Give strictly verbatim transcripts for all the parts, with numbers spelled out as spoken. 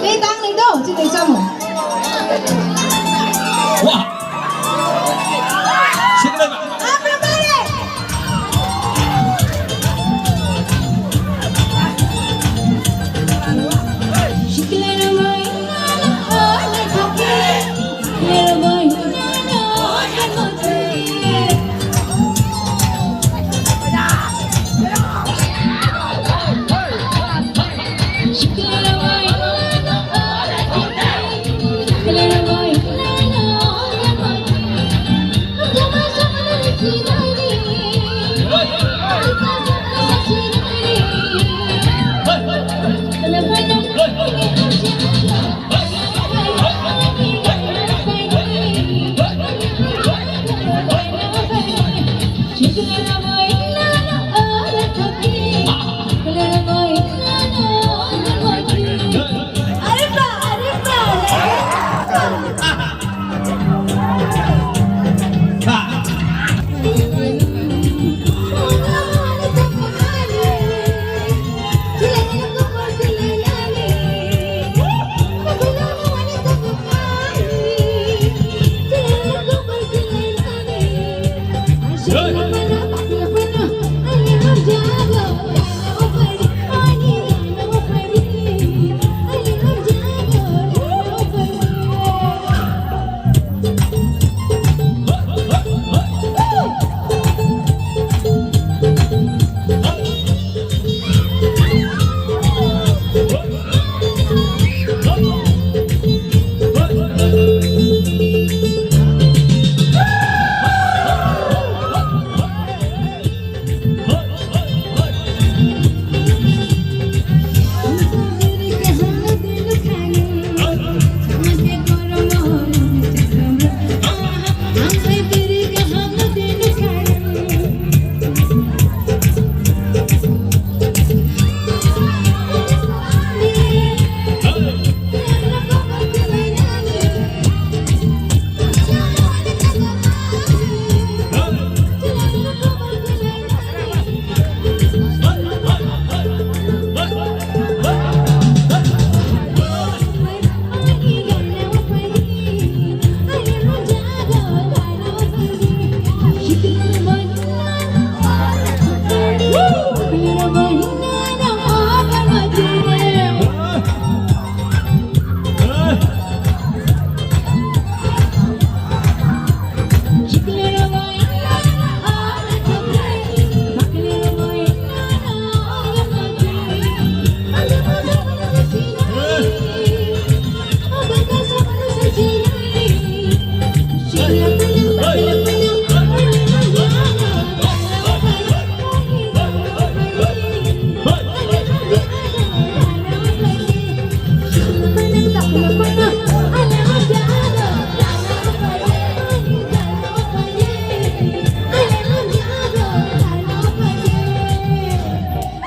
Tei tang ni do, chini samo. Wah. Signal ba. Apa balik?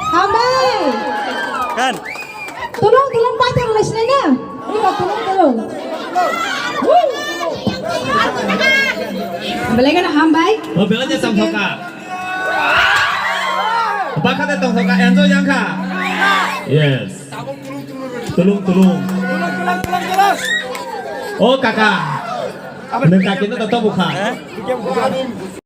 Hambai! Kan. Tulung, tulung, paithago lai sinai na? Riba, tulung, tulung. Belai kheno hambai. Oh, belai de tongthoka. Bakha de tongthoka, enjoy yang kha. Yes. Tulung, tulung. Oh, kaka. Nwng kaki no to bukha.